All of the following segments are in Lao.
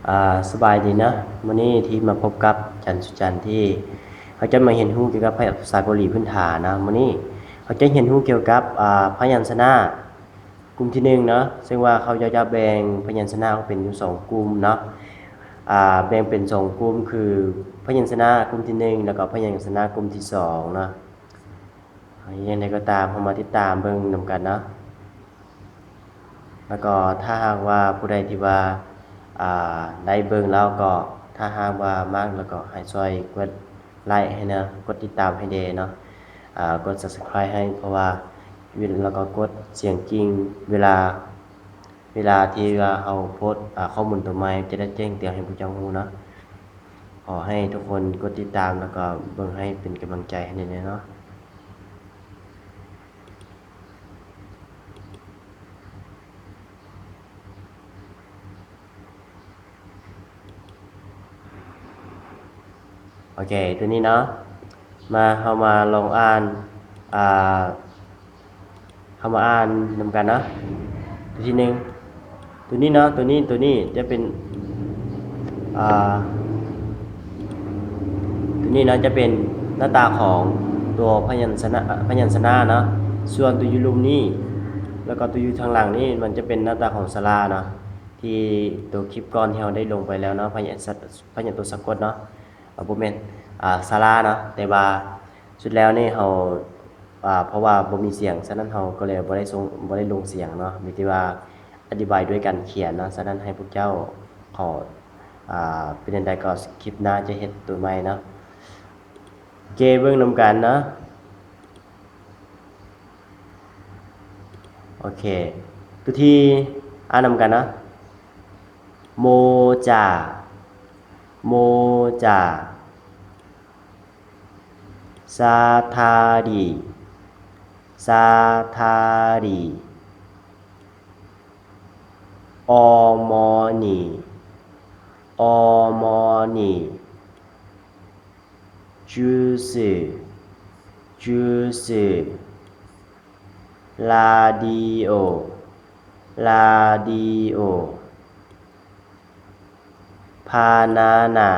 ອ່າ ສະບາຍດີເນາະ, ມື້ນີ້ທີ່ມາພົບກັບຈັນສຸຈັນ ທີ່ເຮົາຈະມາຮຽນຮູ້ກ່ຽວກັບພາສາເກົາຫຼີພື້ນຖານເນາະ. ມື້ນີ້ເຮົາຈະຮຽນຮູ້ກ່ຽວກັບ ອ່າ ພະຍັນຊະນະກຸ່ມທີໜຶ່ງເນາະ, ເຊິ່ງວ່າເຂົາເຈົ້າຈະແບ່ງພະຍັນຊະນະອອກເປັນຢູ່ສອງກຸ່ມເນາະ, ອ່າ ແບ່ງເປັນສອງກຸ່ມ ຄືພະຍັນຊະນະກຸ່ມທີໜຶ່ງ ແລ້ວກໍພະຍັນຊະນະກຸ່ມທີສອງເນາະ. ເອີ ຈັ່ງໃດກໍຕາມ ເຮົາມາຕິດຕາມເບິ່ງນຳກັນເນາະ. ແລ້ວກໍຖ້າຫາກວ່າຜູ້ໃດທີ່ວ່າ ອ່າ ໄດ້ເບິ່ງແລ້ວກໍ ຖ້າຫາກວ່າມັກ ແລ້ວກໍໃຫ້ຊ່ວຍກົດໄລໃຫ້ເນາະ, ກົດຕິດຕາມໃຫ້ແດ່ເນາະ, ອ່າ ກົດ Subscribe ໃຫ້ ເພາະວ່າ ແລ້ວກໍກົດສຽງກິ່ງ ເວລາ ເວລາທີ່ວ່າເຮົາໂພສ ອ່າ ຂໍ້ມູນຕົວໃໝ່ ຈະໄດ້ແຈ້ງເຕືອນໃຫ້ພວກເຈົ້າຮູ້ເນາະ. ຂໍໃຫ້ທຸກຄົນກົດຕິດຕາມ ແລ້ວກໍເບິ່ງໃຫ້ເປັນກຳລັງໃຈໃຫ້ແດ່ເນາະ. ໂອເຄ ຕົວນີ້ເນາະ, ມາ ເຮົາມາລອງອ່ານ ອ່າ ເຮົາມາອ່ານນຳກັນເນາະ. ຕົວທີໜຶ່ງ ຕົວນີ້ເນາະ, ຕົວນີ້ ຕົວນີ້ຈະເປັນ ອ່າ ຕົວນີ້ເນາະ ຈະເປັນໜ້າຕາຂອງຕົວພະຍັນຊະນະ ພະຍັນຊະນະເນາະ, ສ່ວນຕົວຢູ່ລຸ່ມນີ້ ແລ້ວກໍຕົວຢູ່ທາງຫຼັງນີ້ ມັນຈະເປັນໜ້າຕາຂອງສະຫຼະເນາະ, ທີ່ຕົວຄລິບກ່ອນທີ່ເຮົາໄດ້ລົງໄປແລ້ວເນາະ, ພະຍັນ ພະຍັນຕົວສະກົດເນາະ. ອ່າ ບໍ່ແມ່ນ ອ່າ ສະຫຼະເນາະ, ແຕ່ວ່າສຸດແລ້ວນີ້ເຮົາ ອ່າ ເພາະວ່າບໍ່ມີສຽງ, ສະນັ້ນເຮົາກໍເລີຍບໍ່ໄດ້ສົ່ງ ບໍ່ໄດ້ລົງສຽງເນາະ, ມີແຕ່ວ່າອະທິບາຍດ້ວຍການຂຽນເນາະ. ສະນັ້ນໃຫ້ພວກເຈົ້າ ຂໍ ອ່າ ເປັນຈັ່ງໃດກໍຄລິບໜ້າຈະເຮັດໂຕໃໝ່ເນາະ. ໂອເຄ ເບິ່ງນຳກັນເນາະ. ໂອເຄ ໂຕທີ່ ອ່ານນຳກັນເນາະ. ໂມຈາ ໂມຈາ. ສາທາລີ ສາທາລີ. ອໍມໍນີ ອໍມໍນີ. ຈູຊື ຈູຊື. ລາດີໂອ ລາດີໂອ. ບານານາ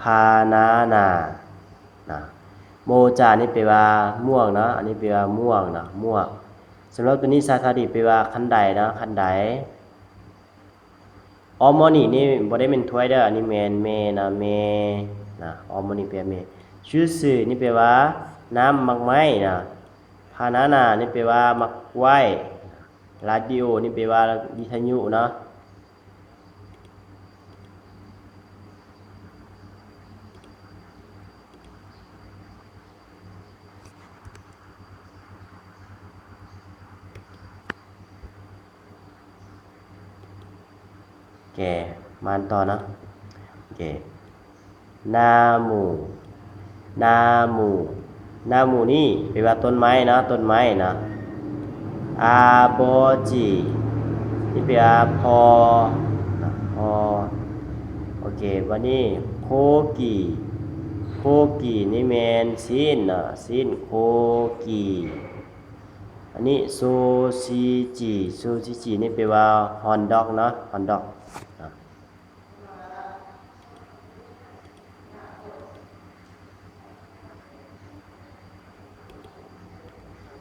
ບານານາ ນະ. ໂມຈານີ້ແປວ່າໝວກເນາະ, ອັນນີ້ແປວ່າໝວກເນາະ ໝວກ. ສຳລັບຕົວນີ້ ສາທາລີ ແປວ່າຄັນໄດເນາະ, ຄັນໄດ. ອໍມໍນີນີ້ບໍ່ໄດ້ແມ່ນຖ້ວຍເດີ້, ອັນນີ້ແມ່ນແມ່ນະ ແມ່ນະ. ອໍມໍນີແປວ່າແມ່. ຈູຊືນີ້ແປວ່ານ້ຳໝາກໄມ້ນະ. ບານານານີ້ແປວ່າໝາກກ້ວຍ. ລາດີໂອນີ້ແປວ່າວິທະຍຸເນາະ. ໂອເຄ ມາອ່ານຕໍ່ເນາະ. ໂອເຄ ນາໝູ ນາໝູ ນາໝູນີ້ແປວ່າຕົ້ນໄມ້ເນາະ, ຕົ້ນໄມ້ເນາະ. ອາໂບຈິ ນີ້ແປວ່າພໍ່ ພໍ່. ໂອເຄ ບາດນີ້ ໂຄກີ ໂຄກີນີ້ແມ່ນຊີ້ນເນາະ, ຊີ້ນ ໂຄກີ. ອັນນີ້ ໂຊຊີຈິ ໂຊຊີຈິນີ້ແປວ່າຮອດດັອກເນາະ, ຮອດດັອກ.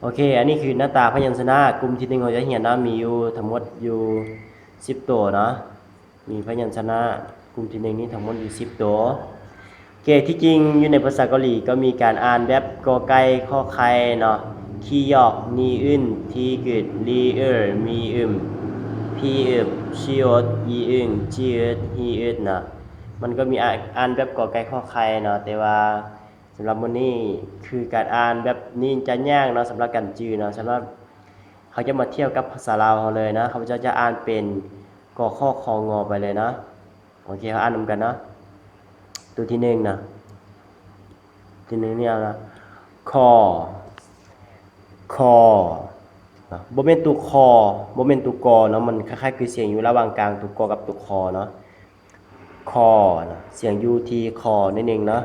ໂອເຄ ອັນນີ້ຄືໜ້າຕາພະຍັນຊະນະກຸ່ມທີໜຶ່ງ ເຮົາຈະຮຽນເນາະ, ມີຢູ່ທັງໝົດຢູ່ສິບໂຕເນາະ, ມີພະຍັນຊະນະກຸ່ມທີໜຶ່ງນີ້ທັງໝົດຢູ່ສິບໂຕ. ເກ ທີ່ຈິງຢູ່ໃນພາສາເກົາຫຼີກໍມີການອ່ານແບບ ກໍໄກ່ ຂໍໄຂ່ເນາະ, ຄີຢອກ ນີອຶນ ທີກຶດ ລີອຶລ ມີອຶມ ພີອຶບ ຊີອົດ ອີອຶງ ຈີອຶດ ຮີອຶດເນາະ. ມັນກໍມີ ອ່າ ອ່ານແບບ ກໍໄກ່ ຂໍໄຂ່ເນາະ, ແຕ່ວ່າສຳລັບມື້ນີ້ ຄືການອ່ານແບບນີ້ຈະຍາກເນາະ, ສຳລັບການຈື່ເນາະ. ສຳລັບ ເຮົາຈະມາທຽບກັບພາສາລາວເຮົາເລີຍເນາະ, ຂ້າພະເຈົ້າຈະອ່ານເປັນ ກ ຂ ຄ ງ ໄປເລີຍເນາະ. ໂອເຄ ເຮົາອ່ານນຳກັນເນາະ. ຕົວທີໜຶ່ງນະ, ທີໜຶ່ງນີ້ເອົານະ ຄ ຄ ນະ, ບໍ່ແມ່ນຕົວ ຄ ບໍ່ແມ່ນຕົວ ກ ເນາະ, ມັນຄ້າຍໆຄືສຽງຢູ່ລະຫວ່າງກາງຕົວ ກ ກັບຕົວ ຄ ເນາະ. ຄ ນະ, ສຽງຢູ່ທີ່ ຄ ໜ້ອຍໜຶ່ງເນາະ.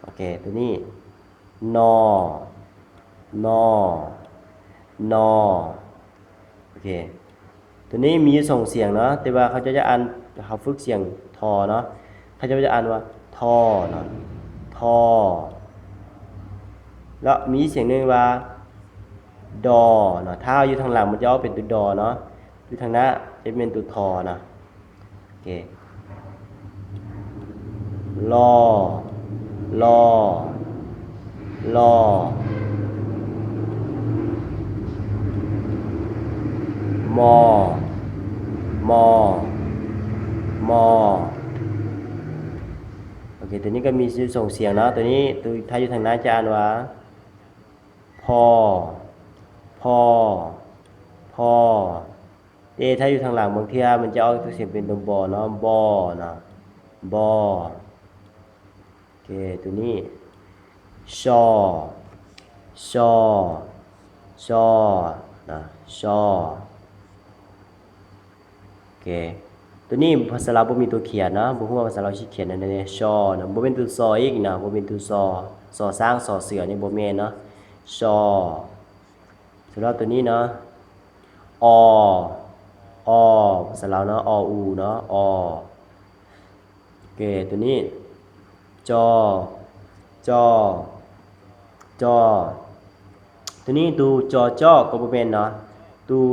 ໂອເຄ ຕົວນີ້ ນ ນ ນ. ໂອເຄ ຕົວນີ້ມີຢູ່ສອງສຽງເນາະ, ແຕ່ວ່າເຂົາເຈົ້າຈະອ່ານ ເຮົາຝຶກສຽງ ທ ເນາະ, ເຂົາເຈົ້າຈະອ່ານວ່າ ທ ເນາະ, ທ ແລ້ວມີສຽງໜຶ່ງວ່າ ດ ເນາະ, ຖ້າຢູ່ທາງຫຼັງມັນຈະອອກເປັນຕົວ ດ ເນາະ, ຢູ່ທາງໜ້າຈະເປັນຕົວ ທ ເນາະ. ໂອເຄ ລໍ ລໍ ລໍ ມໍ ມໍ ມໍ. ໂອເຄ ຕົວນີ້ກໍມີຢູ່ສອງສຽງເນາະ, ຕົວນີ້ ຕົວ ຖ້າຢູ່ທາງໜ້າຈະອ່ານວ່າ ພໍ ພໍ ພໍ. ເຕ ຖ້າຢູ່ທາງຫຼັງບາງເທື່ອມັນຈະອອກຕົວສຽງເປັນຕົວ ບໍ ເນາະ, ບໍ ເນາະ, ບໍ. ໂອເຄ ຕົວນີ້ ຊໍ ຊໍ ຊໍ ເນາະ, ຊໍ. ໂອເຄ ຕົວນີ້ພາສາລາວບໍ່ມີຕົວຂຽນເນາະ, ບໍ່ຮູ້ວ່າພາສາລາວຊິຂຽນແນວໃດ, ຊໍ ເນາະ, ບໍ່ແມ່ນຕົວ ຊໍ ອີກເນາະ, ບໍ່ແມ່ນຕົວ ຊໍ ຊໍຊ້າງ ຊໍເສືອ ນີ້ບໍ່ແມ່ນເນາະ, ຊໍ. ສຳລັບຕົວນີ້ເນາະ ອໍ ອໍ ພາສາລາວເນາະ, ອ ອູ ເນາະ, ອໍ. ໂອເຄ ຕົວນີ້ ຈໍ ຈໍ ຈໍ. ຕົວນີ້ ຕົວ ຈ ຈ ກໍບໍ່ແມ່ນເນາະ, ຕົວ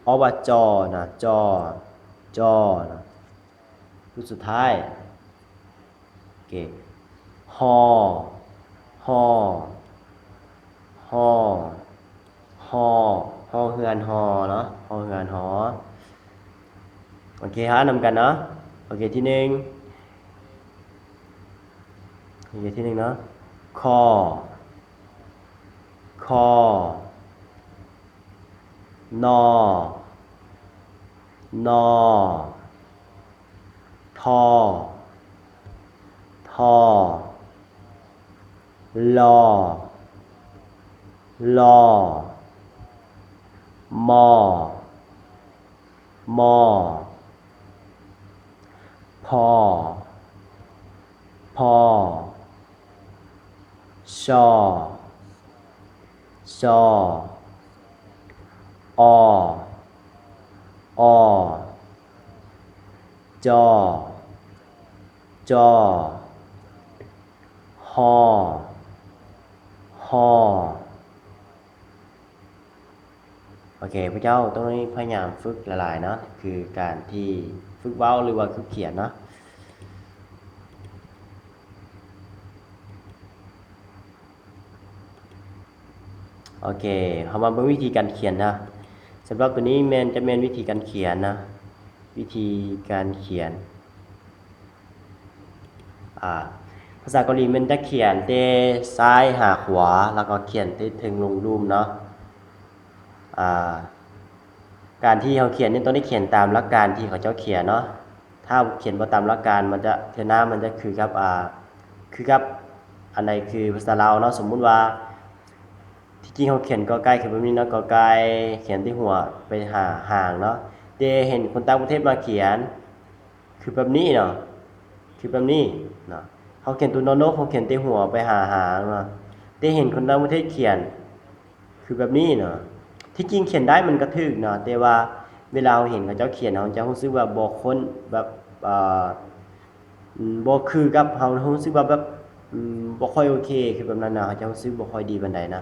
ອອກວ່າ ຈ ນະ, ຈ ຈ ນະ. ຕົວສຸດທ້າຍ ໂອເຄ ຫໍ ຫໍ ຫໍ ຫໍ ຫໍເຮືອນ ຫໍ ເນາະ, ຫໍເຮືອນ ຫໍ. ໂອເຄ ເຮົາອ່ານນຳກັນເນາະ. ໂອເຄ ທີໜຶ່ງ ໂອເຄ ທີໜຶ່ງເນາະ, ຄໍ ຄໍ ນໍ ນໍ ທໍ ທໍ ລໍ ລໍ ມໍ ມໍ ພໍ ພໍ ຊໍ ຊໍ ອໍ ອໍ ຈໍ ຈໍ ຫໍ ຫໍ. ໂອເຄ ພວກເຈົ້າຕ້ອງໄດ້ພະຍາຍາມຝຶກຫຼາຍໆເນາະ, ຄືການທີ່ຝຶກເວົ້າ ຫຼືວ່າຝຶກຂຽນເນາະ. ໂອເຄ ເຮົາມາເບິ່ງວິທີການຂຽນນະ. ສຳລັບຕົວນີ້ແມ່ນ ຈະແມ່ນວິທີການຂຽນນະ, ວິທີການຂຽນ. ອາ ພາສາເກົາຫຼີແມ່ນຈະຂຽນແຕ່ຊ້າຍຫາຂວາ ແລ້ວກໍຂຽນແຕ່ເທິງລົງລຸ່ມເນາະ. ອາ ການທີ່ເຮົາຂຽນນີ້ຕ້ອງໄດ້ຂຽນຕາມຫຼັກການທີ່ເຂົາເຈົ້າຂຽນເນາະ. ຖ້າຂຽນບໍ່ຕາມຫຼັກການ ມັນຈະ ເທື່ອໜ້າມັນຈະຄືກັບ ອາ ຄືກັບອັນໃດ ຄືພາສາລາວເນາະ. ສົມມຸດວ່າ ທີ່ຈິງເຮົາຂຽນ ກ ໄກ່ ຄືແບບນີ້ເນາະ, ກ ໄກ່ ຂຽນແຕ່ຫົວໄປຫາຫາງເນາະ, ແຕ່ເຫັນຄົນຕ່າງປະເທດມາຂຽນ ຄືແບບນີ້ເນາະ, ຄືແບບນີ້ເນາະ. ເຮົາຂຽນຕົວ ນ ນົກ ເຮົາຂຽນແຕ່ຫົວໄປຫາຫາງເນາະ, ແຕ່ເຫັນຄົນຕ່າງປະເທດຂຽນ ຄືແບບນີ້ເນາະ. ທີ່ຈິງຂຽນໄດ້ມັນກໍຖືກເນາະ, ແຕ່ວ່າເວລາເຮົາເຫັນເຂົາເຈົ້າຂຽນ ເຮົາຈະຮູ້ສຶກວ່າບໍ່ຄົນ ແບບ ເອີ ອືມ ບໍ່ຄືກັບເຮົາ, ເຮົາຮູ້ສຶກວ່າແບບ ອືມ ບໍ່ຄ່ອຍໂອເຄ ຄືແບບນັ້ນນະ, ເຮົາຈະຮູ້ສຶກບໍ່ຄ່ອຍດີປານໃດນະ.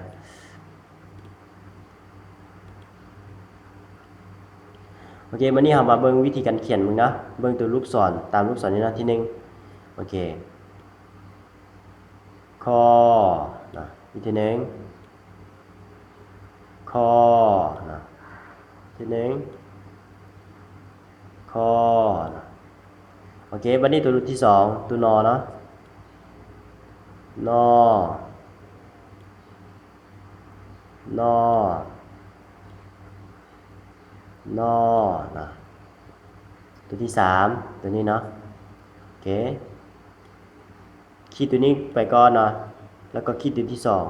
ໂອເຄ ບາດນີ້ເຮົາມາເບິ່ງວິທີການຂຽນເບິ່ງນະ, ເບິ່ງຕົວລູກສອນ ຕາມລູກສອນນີ້ນະ, ທີໜຶ່ງ ໂອເຄ ຄໍ ນະ, ອີກທີໜຶ່ງ ຄໍ ນະ, ທີໜຶ່ງ ຄໍ ນະ. ໂອເຄ ບາດນີ້ຕົວທີ່ສອງ ຕົວ ນໍ ເນາະ, ນໍ ນໍ ນໍ ນະ. ຕົວທີ່ສາມ ຕົວນີ້ເນາະ, ໂອເຄ ຂີດຕົວນີ້ໄປກ່ອນເນາະ, ແລ້ວກໍຂີດຕົວທີ່ສອງ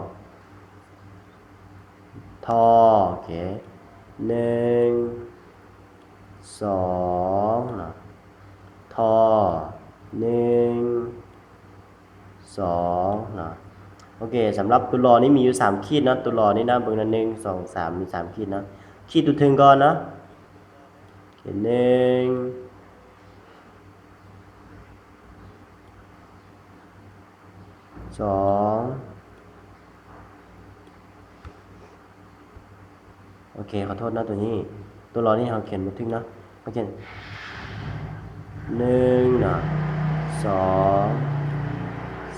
ທໍ ໂອເຄ ໜຶ່ງ ສອງ ເນາະ, ທໍ ໜຶ່ງ ສອງ ເນາະ. ໂອເຄ ສຳລັບຕົວ ລໍ ນີ້ມີຢູ່ສາມຂີດເນາະ, ຕົວ ລໍ ນີ້ນະ ເບິ່ງນະ ໜຶ່ງ ສອງ ສາມ ມີສາມຂີດເນາະ, ຂີດຕົວເທິງກ່ອນເນາະ. ໂອເຄ ໜຶ່ງ ສອງ ໂອເຄ ຂໍໂທດເນາະ ຕົວນີ້ ຕົວລໍນີ້ເຮົາຂຽນບໍ່ຖືກເນາະ ເຮົາຂຽນ ໜຶ່ງເນາະ ສອງ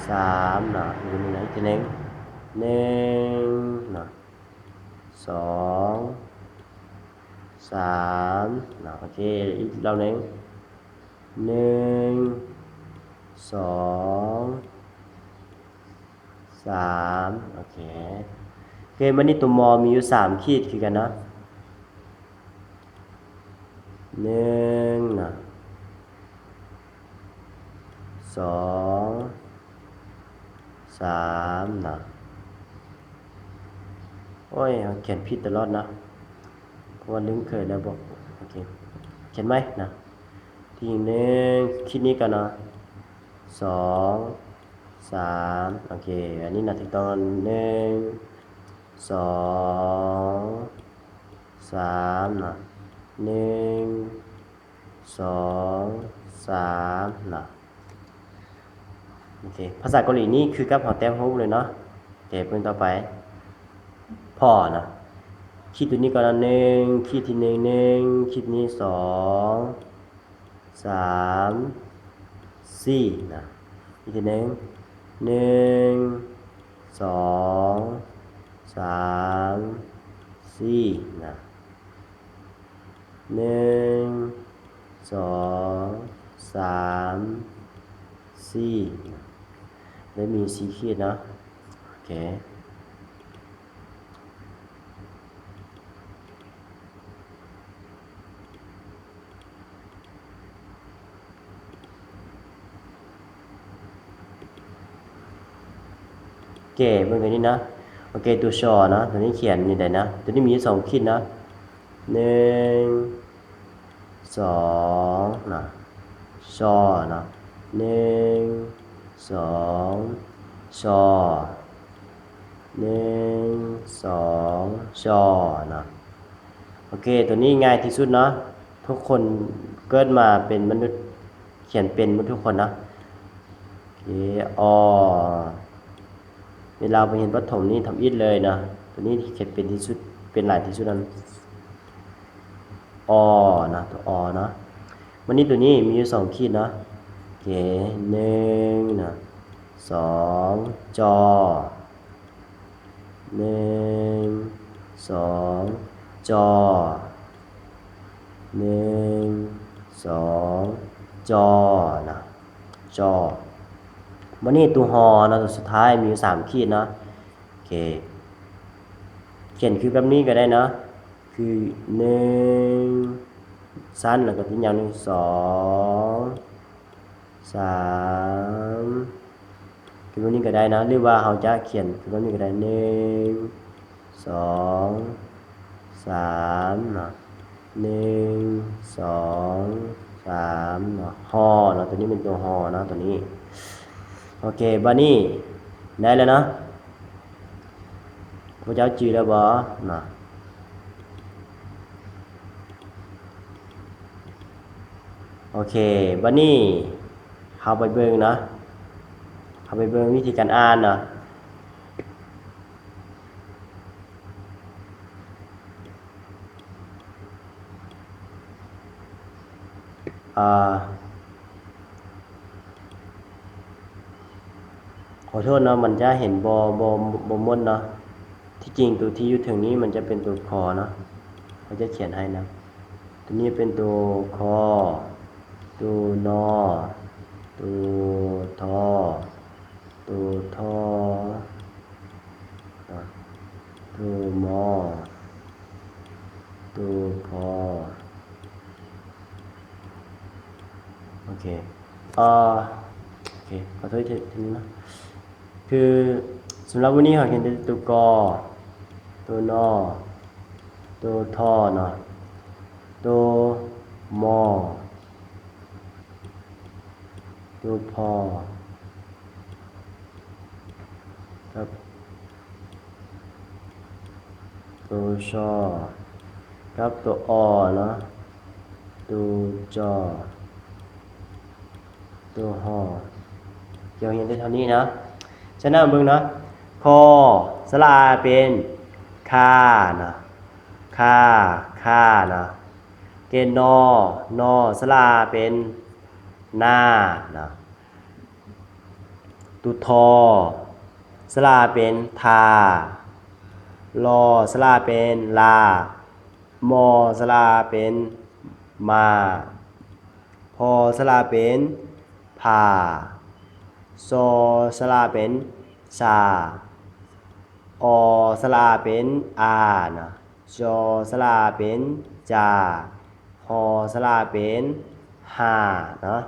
ສາມເນາະ ອີກເທື່ອໜຶ່ງເນາະ ໜຶ່ງ ສອງ ສາມເນາະ ໂອເຄ ອີກລອບໜຶ່ງ ໜຶ່ງ ສອງ ສາມ ໂອເຄ ໂອເຄ ບາດນີ້ຕົວມໍມີຢູ່ສາມຂີດຄືກັນເນາະ ໜຶ່ງເນາະ ສອງ ສາມເນາະ ໂອ້ຍ ເຮົາຂຽນຜິດຕະຫຼອດເນາະ ເພາະວ່າລືມເຄີຍແລ້ວບໍ ໂອເຄ ຂຽນໃໝ່ເນາະ ທີໜຶ່ງ ຂີດນີ້ກ່ອນເນາະ ສອງ ສາມ ໂອເຄ ອັນນີ້ນະຖືກຕ້ອງ ໜຶ່ງ ສອງ ສາມເນາະ ໜຶ່ງ ສອງ ສາມເນາະ ໂອເຄ ພາສາເກົາຫຼີນີ້ຄືກັບເຮົາແຕ້ມຮູບເລີຍເນາະ ໂອເຄ ເບິ່ງຕໍ່ໄປ ພໍເນາະ ຂີດຕົວນີ້ກ່ອນເນາະ ໜຶ່ງ ຂີດທີໜຶ່ງ ໜຶ່ງ ຂີດນີ້ ສອງ ສາມ ສີ່ນະ ອີກທີໜຶ່ງ ໜຶ່ງ ສອງ ສາມ ສີ່ນະ ໜຶ່ງ ສອງ ສາມ ສີ່ນະ ໄດ້ມີສີ່ຂີດເນາະ ໂອເຄ. ເກ ເບິ່ງຕົວນີ້ເນາະ ໂອເຄ ຕົວຊໍເນາະ ຕົວນີ້ຂຽນນີ້ໄດ້ເນາະ ຕົວນີ້ມີຢູ່ສອງຂີດເນາະ ໜຶ່ງ ສອງເນາະ ຊໍເນາະ ໜຶ່ງ ສອງ ຊໍ ໜຶ່ງ ສອງ ຊໍເນາະ ໂອເຄ ຕົວນີ້ງ່າຍທີ່ສຸດເນາະ ທຸກຄົນເກີດມາເປັນມະນຸດ ຂຽນເປັນໝົດທຸກຄົນເນາະ ໂອເຄ ອໍ ເວລາໄປຮຽນປະຖົມນີ້ທຳອິດເລີຍເນາະ ຕົວນີ້ທີ່ຂຽນເປັນທີ່ສຸດ ເປັນຫຼາຍທີ່ສຸດນັ້ນ ອໍເນາະ ຕົວ ອໍເນາະ ມື້ນີ້ຕົວນີ້ມີຢູ່ສອງຂີດເນາະ ໂອເຄ ໜຶ່ງເນາະ ສອງ ຈໍ ໜຶ່ງ ສອງ ຈໍ ໜຶ່ງ ສອງ ຈໍເນາະ ຈໍ ບາດນີ້ຕົວ ຮໍເນາະ ຕົວສຸດທ້າຍມີຢູ່ສາມຂີດເນາະ ໂອເຄ ຂຽນຄືແບບນີ້ກໍໄດ້ເນາະ ຄືໜຶ່ງ ສັ້ນ ແລ້ວກໍຕິດຍາວໜຶ່ງ ສອງ ສາມ ຄືແບບນີ້ກໍໄດ້ເນາະ ຫຼືວ່າເຮົາຈະຂຽນຄືແບບນີ້ກໍໄດ້ ໜຶ່ງ ສອງ ສາມເນາະ ໜຶ່ງ ສອງ ສາມເນາະ ຮໍເນາະ ຕົວນີ້ເປັນຕົວ ຮໍເນາະ ຕົວນີ້ ໂອເຄ ບາດນີ້ໄດ້ແລ້ວເນາະ ພວກເຈົ້າຈື່ແລ້ວບໍ່ເນາະ? ໂອເຄ ບາດນີ້ເຮົາໄປເບິ່ງເນາະ ເຮົາໄປເບິ່ງວິທີການອ່ານເນາະ ອ່າ ຂໍໂທດເນາະ ມັນຈະເຫັນບໍ່ ບໍ່ ບໍ່ໝົດເນາະ ທີ່ຈິງຕົວທີ່ຢູ່ເທິງນີ້ມັນຈະເປັນຕົວ ຄ ເນາະ ເຂົາຈະຂຽນໃຫ້ນະ ຕົວນີ້ເປັນຕົວ ຄ ຕົວ ນ ຕົວ ທ ຕົວ ທ ເນາະ ຕົວ ມ ຕົວ ພ ໂອເຄ ເອີ ໂອເຄ ຂໍໂທດອີກເທື່ອໜຶ່ງເນາະ ຄືສຳລັບມື້ນີ້ເຮົາຮຽນແຕ່ຕົວ ກ ຕົວ ນ ຕົວ ທ ເນາະ ຕົວ ມ ຕົວ ພ ກັບ ຕົວ ຊ ກັບຕົວ ອ ເນາະ ຕົວ ຈ ຕົວ ຮ ເຮົາຮຽນໄດ້ເທົ່ານີ້ເນາະ ສະນັ້ນເບິ່ງເນາະ ຄໍ ສະຫຼະອາເປັນ ຄາເນາະ ຄາ ຄາເນາະ ເກນ ນໍ ນໍ ສະຫຼະອາເປັນ ນາເນາະ ຕຸ ທໍ ສະຫຼະອາເປັນ ທາ ລໍ ສະຫຼະອາເປັນ ລາ ມໍ ສະຫຼະອາເປັນ ມາ ພໍ ສະຫຼະອາເປັນ ພາ ຊໍ ສະຫຼະອາເປັນ ຊາ ອໍ ສະຫຼະອາເປັນ ອາເນາະ ຈໍ ສະຫຼະອາເປັນ ຈາ ຫໍ ສະຫຼະອາເປັນ ຫາເນາະ.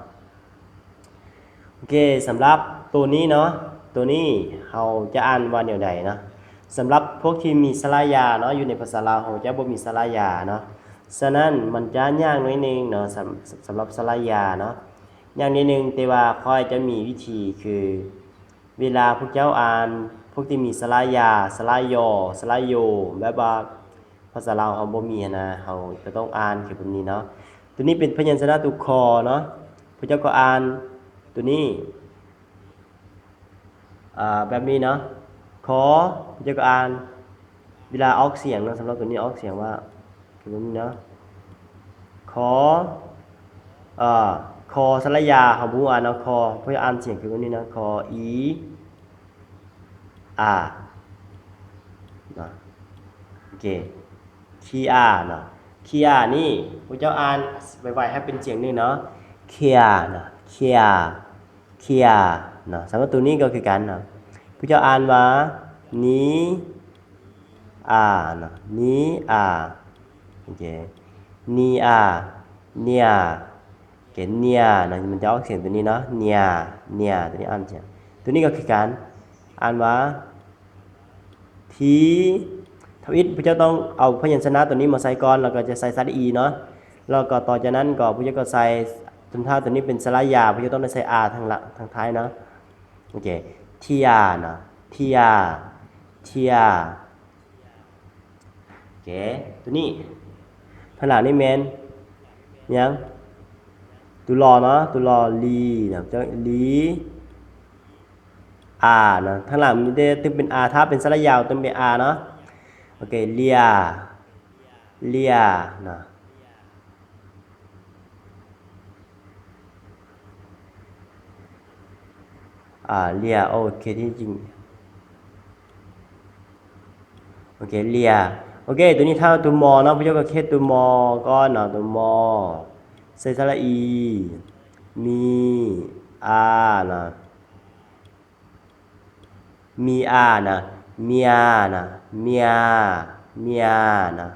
ໂອເຄ ສຳລັບໂຕນີ້ເນາະ ໂຕນີ້ເຮົາຈະອ່ານວ່າແນວໃດເນາະ? ສຳລັບພວກທີ່ມີສະຫຼະຢາເນາະ ຢູ່ໃນພາສາລາວເຮົາຈະບໍ່ມີສະຫຼະຢາເນາະ ສະນັ້ນມັນຈະຍາກໜ້ອຍໜຶ່ງເນາະ ສຳ ສຳລັບສະຫຼະຢາເນາະ ຍາກໜ້ອຍໜຶ່ງ ແຕ່ວ່າຂ້ອຍຈະມີວິທີຄື ເວລາພວກເຈົ້າອ່ານ ພວກທີ່ມີສະຫຼະຢາ ສະຫຼະຢໍ ສະຫຼະໂຢ ແບບວ່າພາສາລາວເຮົາບໍ່ມີຫັ້ນນະ ເຮົາຈະຕ້ອງອ່ານຄືແບບນີ້ເນາະ. ໂຕນີ້ເປັນພະຍັນຊະນະຕົວ ຄໍ ເນາະ ພວກເຈົ້າກໍອ່ານໂຕນີ້ ອາ ແບບນີ້ເນາະ ຄໍ ພວກເຈົ້າກໍອ່ານ ເວລາອອກສຽງເນາະ ສຳລັບໂຕນີ້ອອກສຽງວ່າ ຄືແບບນີ້ເນາະ ຄໍ ເອີ ຄໍ ສະຫຼະຢາ ເຮົາບໍ່ຮູ້ອ່ານເນາະ ຄໍ ເພິ່ນອ່ານສຽງຄືແບບນີ້ເນາະ ຄໍ ອີ ອາ ເນາະ ໂອເຄ ຄີອາ ເນາະ ຄີອາ ນີ້ ພວກເຈົ້າອ່ານໄວໆ ໃຫ້ເປັນສຽງໜຶ່ງເນາະ ເຄຍ ເນາະ ເຄຍ ເຄຍ ເນາະ ສຳລັບໂຕນີ້ກໍຄືກັນເນາະ ພວກເຈົ້າອ່ານວ່າ ນີ ອາເນາະ ນີອາ ໂອເຄ ນີອາ ເນຍ ໂອເຄ ເນຍເນາະ ມັນຈະອອກສຽງໂຕນີ້ເນາະ ເນຍ ເນຍ ໂຕນີ້ອ່ານສຽງ ໂຕນີ້ກໍຄືການອ່ານວ່າ ທີ ທຳອິດພວກເຈົ້າຕ້ອງເອົາພະຍັນຊະນະໂຕນີ້ມາໃສ່ກ່ອນ ແລ້ວກໍຈະໃສ່ສະຫຼະອີເນາະ ແລ້ວກໍຕໍ່ຈາກນັ້ນກໍພວກເຈົ້າກໍໃສ່ ຖ້າໂຕນີ້ເປັນສະຫຼະຢາ ພວກເຈົ້າຕ້ອງໄດ້ໃສ່ອາທາງຫຼັງ ທາງທ້າຍເນາະ ໂອເຄ ທີອາເນາະ ທີອາ ທີອາ ໂອເຄ ໂຕນີ້ ຂ້າງຫຼັງນີ້ແມ່ນຫຍັງ? ໂຕລໍເນາະ ໂຕລໍ ລີເນາະ ລີ ອາເນາະ ທາງຫຼັງມີແຕ່ ຕ້ອງເປັນອາ ຖ້າເປັນສະຫຼະຢາ ຕ້ອງເປັນອາເນາະ ໂອເຄ ເລຍ ເລຍເນາະ ອາ ເລຍ ໂອເຄ ທີ່ຈິງ ໂອເຄ ເລຍ ໂອເຄ ໂຕນີ້ຖ້າໂຕມໍເນາະ ພວກເຈົ້າກໍເຮັດໂຕມໍກ່ອນເນາະ ໂຕມໍ ໃສ່ສະຫຼະອີ ມີ ອາເນາະ ມີອານະ ເມຍນະ ເມຍ ເມຍນະ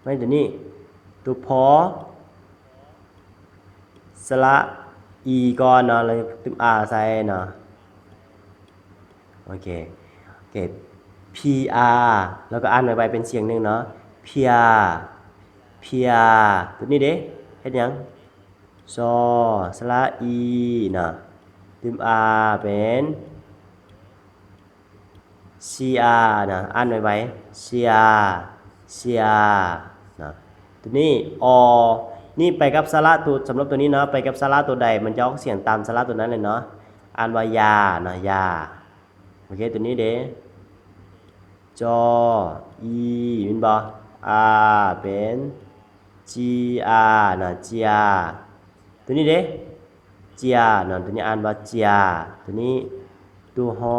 ແມ່ນໂຕນີ້ ໂຕພໍ ສະຫຼະອີກ່ອນເນາະ ແລ້ວຕື່ມອາໃສ່ເນາະ ໂອເຄ ໂອເຄ ພີອາ ແລ້ວກໍອ່ານໄວໆ ເປັນສຽງໜຶ່ງເນາະ ເພຍ ເພຍ ໂຕນີ້ເດ້ ເຮັດຫຍັງ? ຊໍ ສະຫຼະອີເນາະ ຕື່ມອາ ເປັນ ຊີອາເນາະ ອ່ານໄວໆ ເຊຍ ເຊຍເນາະ ໂຕນີ້ ອໍ ນີ້ໄປກັບສະຫຼະໂຕ ສຳລັບໂຕນີ້ເນາະ ໄປກັບສະຫຼະໂຕໃດ ມັນຈະອອກສຽງຕາມສະຫຼະໂຕນັ້ນເລີຍເນາະ ອ່ານວ່າ ຢາເນາະ ຢາ ໂອເຄ ໂຕນີ້ເດ້ ຈໍ ອີ ແມ່ນບໍ່? ອາ ເປັນ ຈີອາເນາະ ເຈຍ ໂຕນີ້ເດ້ ເຈຍເນາະ ໂຕນີ້ອ່ານວ່າ ເຈຍ ໂຕນີ້ ໂຕ ຮໍ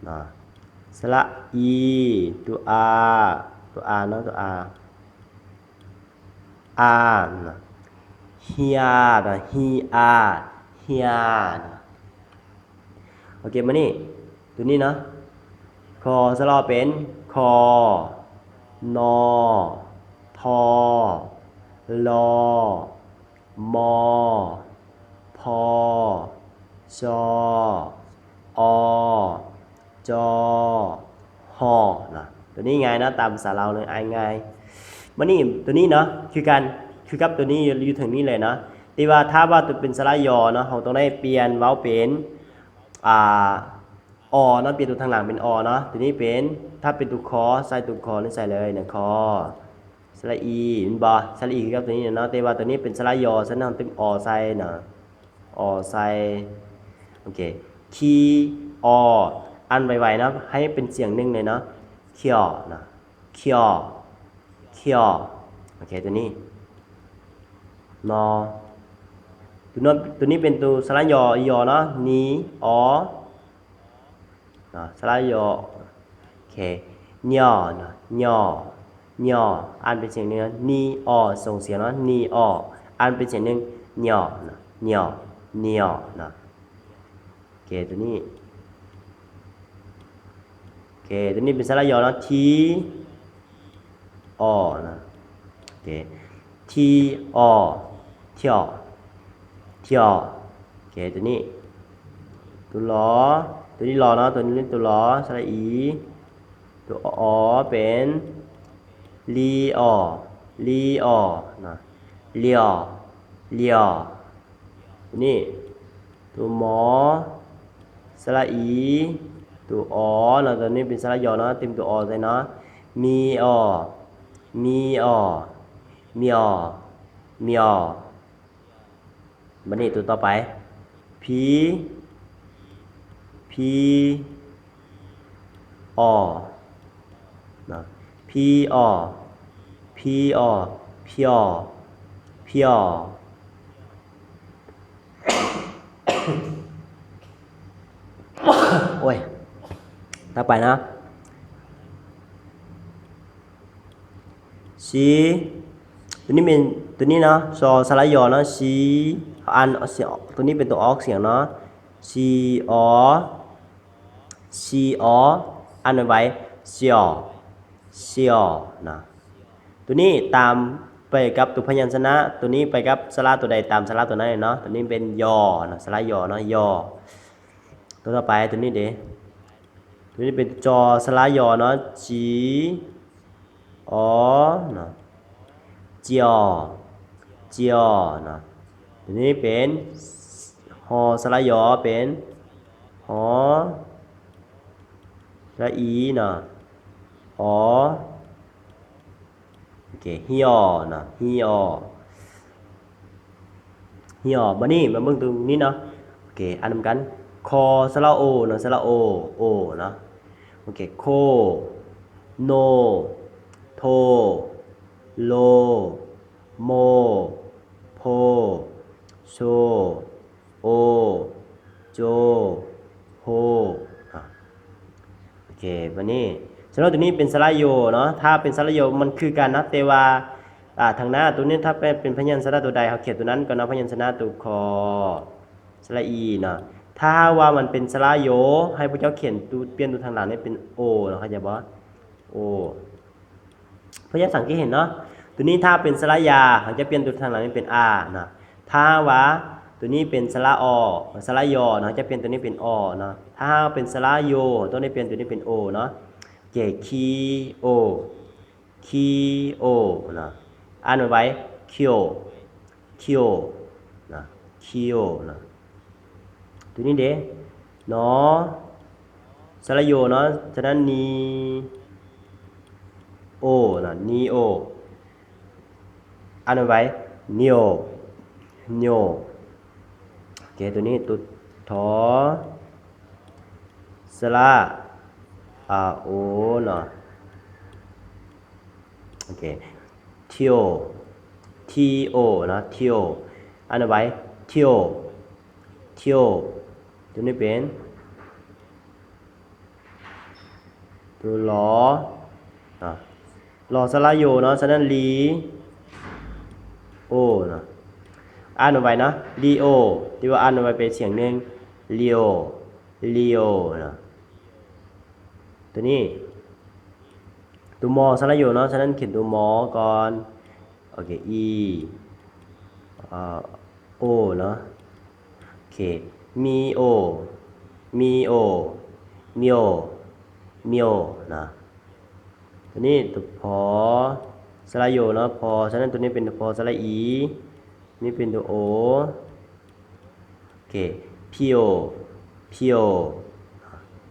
ເນາະ ສະຫຼະອີ ໂຕ ອາ ໂຕ ອາເນາະ ໂຕ ອາ ອາເນາະ ເຮຍເນາະ ຮີອາ ເຮຍເນາະ ໂອເຄ ມານີ້ ໂຕນີ້ເນາະ ຄໍ ສະຫຼໍ ເປັນ ຄໍ ນໍ ທໍ ລໍ ມໍ ພໍ ຊໍ ອໍ ຈໍ ຫໍເນາະ ໂຕນີ້ງ່າຍເນາະ ຕາມພາສາລາວເລີຍ ອ່ານງ່າຍ ມານີ້ ໂຕນີ້ເນາະ ຄືກັນ ຄືກັບໂຕນີ້ຢູ່ ຢູ່ເທິງນີ້ເລີຍເນາະ ແຕ່ວ່າຖ້າວ່າໂຕເປັນສະຫຼະ ຢໍ ເນາະ ເຮົາຕ້ອງໄດ້ປ່ຽນເວົ້າເປັນ ອ່າ ອໍເນາະ ປ່ຽນໂຕທາງຫຼັງເປັນ ອໍເນາະ ໂຕນີ້ເປັນ ຖ້າເປັນໂຕ ຄໍ ໃສ່ໂຕຄໍນີ້ໃສ່ເລີຍເນາະ ຄໍ ສະຫຼະອີ ແມ່ນບໍ່? ສະຫຼະອີຄືກັບໂຕນີ້ເນາະ ແຕ່ວ່າໂຕນີ້ເປັນສະຫຼະ ຢໍ ສະນັ້ນເຮົາຕື່ມ ອໍ ໃສ່ເນາະ ອໍ ໃສ່ ໂອ ອເຄ ຄີອ ອ່ານໄວໆເນາະ ໃຫ້ເປັນສຽງໜຶ່ງເລີຍເນາະ ຄຽວເນາະ ຄຽວ ຄຽວ ໂອເຄ ຕົວນີ້ ນອ ຕົວນັ້ນ ຕົວນີ້ເປັນຕົວສະຫຼະ ຢ ຢ ເນາະ ນີ ອໍ ເນາະ ສະຫຼະ ຢ ໂອເຄ ຍ ເນາະ ຍ ຍ ອ່ານເປັນສຽງໜຶ່ງ ນີ ອໍ ສົ່ງສຽງເນາະ ນີ ອໍ ອ່ານເປັນສຽງໜຶ່ງ ຍ ເນາະ ຍ ຍ ເນາະ ໂອເຄ ຕົວນີ້ ໂອເຄ ຕົວນີ້ເປັນສະຫຼະ ຢ ເນາະ ທີ ອໍ ເນາະ ໂອເຄ ທີ ອໍ ທຽວ ທຽວ ໂອເຄ ຕົວນີ້ ຕົວ ລ ຕົວນີ້ ລ ເນາະ ຕົວນີ້ ຕົວ ລ ສະຫຼະ ອີ ຕົວ ອ ເປັນ ລີ ອໍ ລີ ອໍ ເນາະ ລຽວ ລຽວ ຕົວນີ້ ຕົວ ມ ສະຫຼະ ອີ ຕົວ ອໍ ເນາະ ຕົວນີ້ເປັນສະຫຼະ ຢ ເນາະ ເຕີມຕົວ ອໍ ໃສ່ເນາະ ມີ ອໍ ມີ ອໍ ມຽວ ມຽວ ບັດນີ້ຕົວຕໍ່ໄປ ພີ ພີ ອໍ ເນາະ ພີ ອໍ ພີ ອໍ ພຽວ ພຽວ ໂອ້ຍ ຕໍ່ໄປເນາະ ຊີ ຕົວນີ້ເປັນ ຕົວນີ້ເນາະ ຊ ສະຫຼະ ຢ ເນາະ ຊີ ອ່ານ ຕົວນີ້ເປັນຕົວອອກສຽງເນາະ ຊີ ອໍ ຊີ ອໍ ອ່ານໄວໆ ຊຽວ ຊຽວ ເນາະ ຕົວນີ້ຕາມໄປກັບຕົວພະຍັນຊະນະ ຕົວນີ້ໄປກັບສະຫຼະຕົວໃດຕາມສະຫຼະຕົວນັ້ນເນາະ ຕົວນີ້ເປັນ ຢ ເນາະ ສະຫຼະ ຢ ເນາະ ຢ ຕົວຕໍ່ໄປຕົວນີ້ເດ ຕົວນີ້ເປັນ ຈ ສະຫຼະ ຢ ເນາະ ຈີ ອໍ ເນາະ ຈຽວ ຈຽວ ເນາະ ຕົວນີ້ເປັນ ຮ ສະຫຼະ ຢ ເປັນ ຮ ສະຫຼະ ອີ ເນາະ ອໍ ໂອເຄ ຮຽວ ເນາະ ຮຽວ ຮຽວ ບັດນີ້ມາເບິ່ງຕົວນີ້ເນາະ ໂອເຄ ອ່ານນຳກັນ ຄ ສະຫຼະ ໂອ ເນາະ ສະຫຼະ ໂອ ໂອ ເນາະ ໂອເຄ ໂຄ ໂນ ໂທ ໂລ ໂມ ໂພ ໂຊ ໂອ ໂຈ ໂຮ ອາ ໂອເຄ ບັດນີ້ສະຫຼະ ຕົວນີ້ເປັນສະຫຼະ ໂຢ ເນາະ ຖ້າເປັນສະຫຼະ ໂຢ ມັນຄືກັນເນາະ ແຕ່ວ່າ ອາ ທາງໜ້າຕົວນີ້ ຖ້າເປັນ ເປັນພະຍັນຊະນະຕົວໃດ ເຮົາຂຽນຕົວນັ້ນກ່ອນເນາະ ພະຍັນຊະນະຕົວ ຄ ສະຫຼະ ອີ ເນາະ ຖ້າຫາກວ່າມັນເປັນສະຫຼະ ໂຢ ໃຫ້ພວກເຈົ້າຂຽນຕົວ ປ່ຽນຕົວທາງຫຼັງນີ້ເປັນ ໂອ ເນາະ ເຂົ້າໃຈບໍ່? ໂອ ພວກເຈົ້າສັງເກດເຫັນເນາະ ຕົວນີ້ຖ້າເປັນສະຫຼະ ຢາ ເຮົາຈະປ່ຽນຕົວທາງຫຼັງນີ້ເປັນ ອາ ເນາະ ຖ້າຫາກວ່າຕົວນີ້ເປັນສະຫຼະ ອໍ ສະຫຼະ ຢ ເນາະ ເຮົາຈະປ່ຽນຕົວນີ້ເປັນ ອໍ ເນາະ ຖ້າຫາກເປັນສະຫຼະ ໂຢ ຕ້ອງໄດ້ປ່ຽນຕົວນີ້ເປັນ ໂອ ເນາະ ໂອເຄ ຄີໂອ ຄີໂອ ເນາະ ອ່ານໄວໆ ຄິວ ຄິວ ເນາະ ຄິວ ເນາະ ຕົວນີ້ເດ ນ ສະຫຼະ ໂຍ ເນາະ ສະນັ້ນ ນີໂອ ເນາະ ນີໂອ ອ່ານໄວໆ ນິວ ນິວ ໂອເຄ ຕົວນີ້ ຕົວ ຖ ສະຫຼະ ອາ ໂອ ເນາະ ໂອເຄ ທິວ ທີໂອ ເນາະ ທິວ ອ່ານໄວໆ ທິວ ທິວ ຕົວນີ້ເປັນ ຕົວ ລ ເນາະ ລ ສະຫຼະ ໂຍ ເນາະ ສະນັ້ນ ລີໂອ ເນາະ ອ່ານໄວໆ ເນາະ ລີໂອ ທີ່ວ່າອ່ານໄວເປັນສຽງໜຶ່ງ ລີໂອ ລີໂອ ເນາະ ຕົວນີ້ ຕົວ ມ ສະຫຼະ ໂຍ ເນາະ ສະນັ້ນຂຽນຕົວ ມ ກ່ອນ ໂອເຄ ອີ ອາ ໂອ ເນາະ ໂອເຄ ມີໂອ ມີໂອ ມີໂອ ມີໂອ ເນາະ ຕົວນີ້ຕົວ ພ ສະຫຼະ ໂຍ ເນາະ ພ ສະນັ້ນຕົວນີ້ເປັນ ພ ສະຫຼະ ອີ ນີ້ເປັນຕົວ ໂອ ໂອເຄ ພິໂອ ພິໂອ